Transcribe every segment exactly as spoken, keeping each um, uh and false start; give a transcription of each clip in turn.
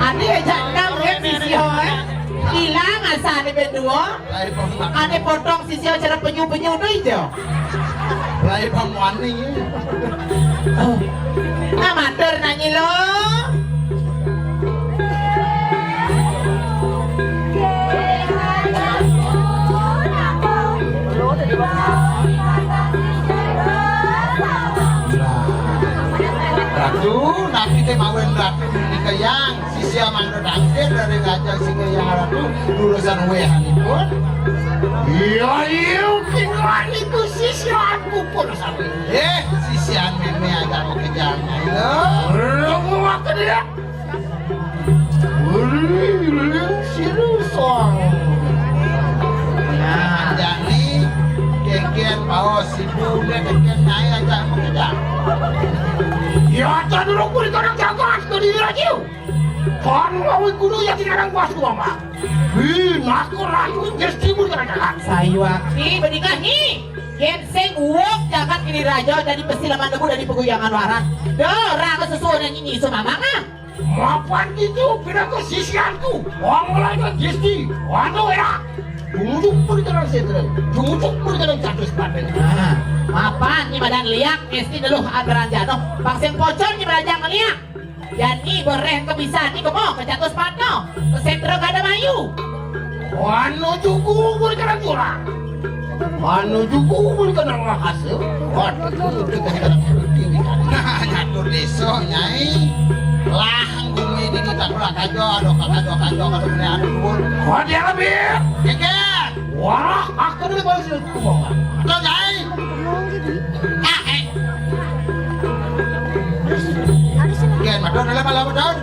Ane jangkang kan sisya, eh. Ilang asane berdua. Ane potong sisya cara penyu-penyu tu ijo. Lai pamwani. Oh. Amatur nanyi lo. Ratu, napi te mawen Ratu menika yang sisya mangda tangkir dari Raja Singa yang Ratu urusan wehanipun. Iya, iya, tinggal itu sisya aku pun sampai. Eh, sisya meme aja mau kejar. Ayo. Lu mau ke dia? Ulih, ulih, sirusong. Nah, jani kengken baos ibu udah kengken nyai aja mau kejar. Ya, tak dulu kulit orang jagat ke diri lagi. Kon mau guru ya tidak ada kuas gua mah. Wih, aku rayu jes timur kena jagat. Sayuakti bedingahi. Yen sing uwok jagat kini raja dadi besi laman debu dadi peguyangan waran. Dora kesusuan yang ini semamang ah. Mapan gitu pinaka sisianku. Wong mulai ke Gusti. Waduh ya. Tumujuk pun kena sendiri. Tumujuk pun kena catus paten. Nah, mapan ni badan liak mesti deluh amberan jatuh. Pang sing pocol ni belajar ngeliak. Jani bereh ke bisa ni kemo ke catus pato. Ke sentra kada mayu. Anu juku pun kena curang. Anu juku pun kena ngahase. Waduh, itu kan kena perlu diwi. Nah, nyatu desa, Nyai. Lah, bumi ini kita pula kajo, aduh, kajo, kajo, kajo, kena anu dulu. Kau dia lebih. Geger. Wah, aku ni baru sih kumongan. Betul, Nyai. Ah, eh. Gen, betul, dalam malam, betul.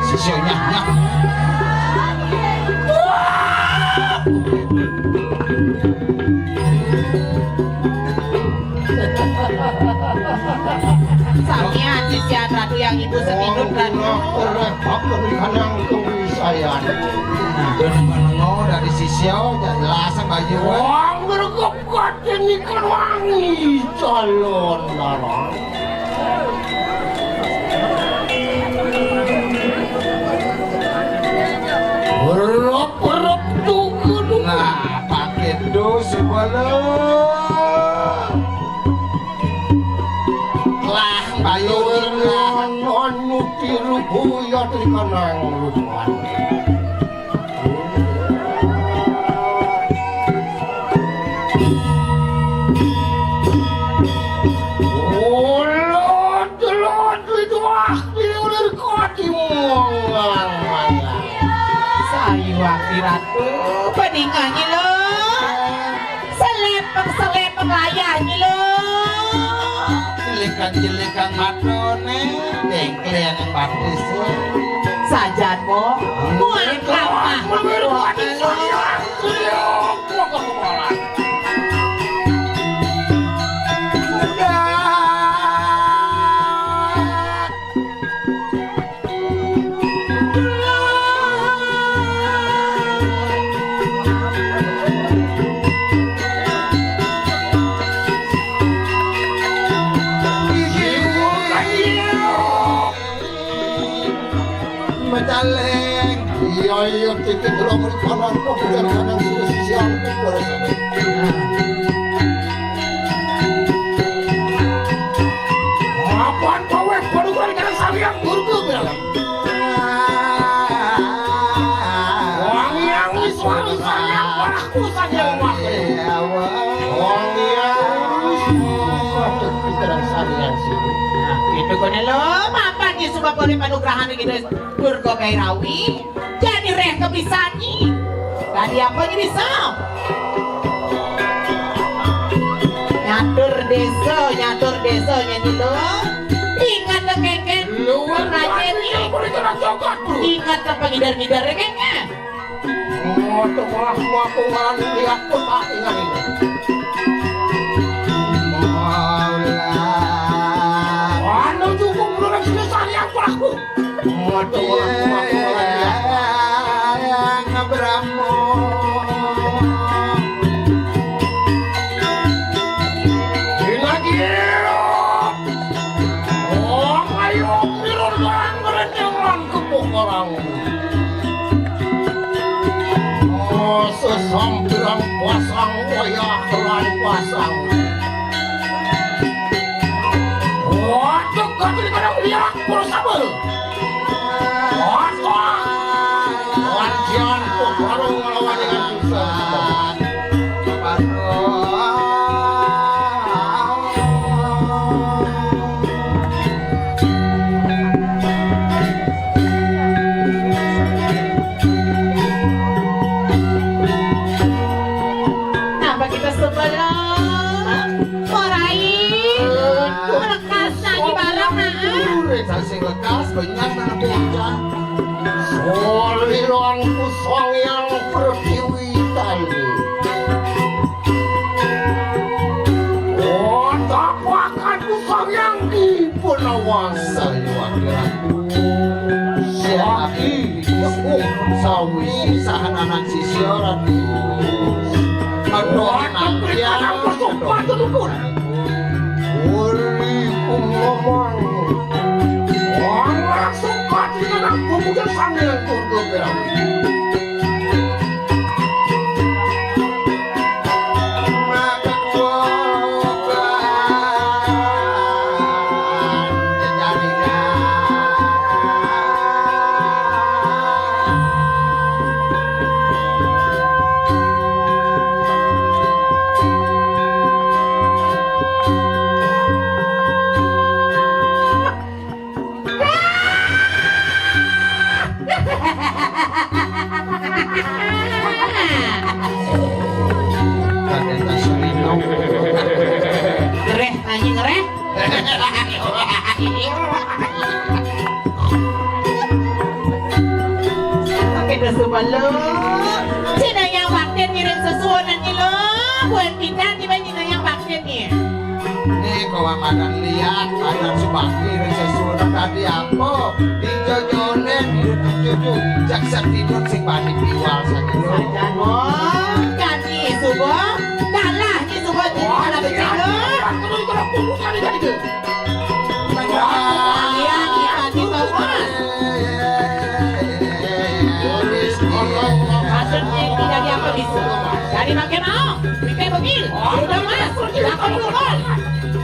Sisyonya, ya. Samian sisian Ratu yang ibu setinut Ratu. Oleh apa di kandang tunggu saya. Nah, dan menengok dari sisyo, jelas bayu. Wong berkep katen ikan wangi calon larang. Berep-berep tuku. Nah, pakai dos bala. Lah, bayu lah. Anu tiru buya di kanang luduan. Ulun, ulun, ulun, wah, ini ular kotimungan. Sayuakti Ratu, peningannya lo. Selepeng-selepeng layahnya lo. Jelikan-jelikan matone, dengklian yang batis. Sajan mo, muat lamah. Macaleng. Iya, iya, titik dulu mrikono kok bukan kadang suruh sisi aku. Mapan kowe padha karo karo Sang Hyang Durga, Bel. Wong yang wis wani sayang, aku sayang wae. Wong yang wis kok pikiran Sang Hyang sih. Nah, itu kone lo, mapan ki suka boleh panugrahan gitu. Durga Kairawi, jadi reh kebisanyi. Tadi apa ini bisa? Nyatur desa, nyatur desa nyanyi lo. Ingat ke keken. Luar raja ini. Ingat ke pengidar-ngidar keken. Oh, tuh malah aku malah lihat pun tak ingat ini. Maulah. Anu cukup belum selesai aku. Waduh, waduh, waduh, waduh. Yang ngebramo. Ini lagi. Yan kok baru ngelawan dengan susah. Napa kita sebelah? Morai. Lekas nyanyi bareng, nah. Sing lekas, banyak mana bocah. Soliranku Sang Hyang Pertiwi Tali. Oh, tapakanku Sang Hyang Dipunawasa. Sakti, sawisi sahananan sisya, Ratu. Aduh, anak dia. Uri kumamang. Orang suka di dalam pemuda sambil tunduk berawi. Ngereh, anjing ngereh. Oke, dah sebelum Cina yang baktin ngirim sesuunan ni lo, buat kita tiba Cina yang baktin ni. Nih, kawan madan lihat, madan subakti, ring sesuunan tadi apa? Dijojolen, dicucu, jak setidur sing bani piwal sakit. Sajan, wong, kan ni subuh, kalah ni subuh, jadi kalah becik lo. Terus, terus, terus, terus, terus, terus. Iya, iya, gitu, Mas. Maksudnya tidak diapa bisa. Jadi makin mau, kita begil, udah Mas, kita pukul.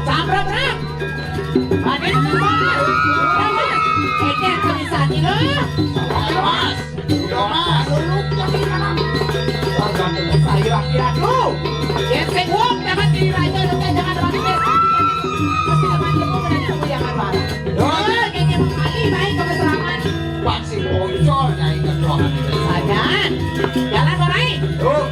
Samprot, Mas. Ada Mas. Udah Mas. Ecek tulisan itu. Mas. Udah, Mas. Saya kira tuh. Ya, saya buang, jangan di raja, jangan, jangan, jangan. Pasti teman-teman berani tunggu yang apa. Doa, jadi kali baik kebersamaan. Pak si Bocor, nyai ketua. Sajan. Jalan, Borai. Yuk.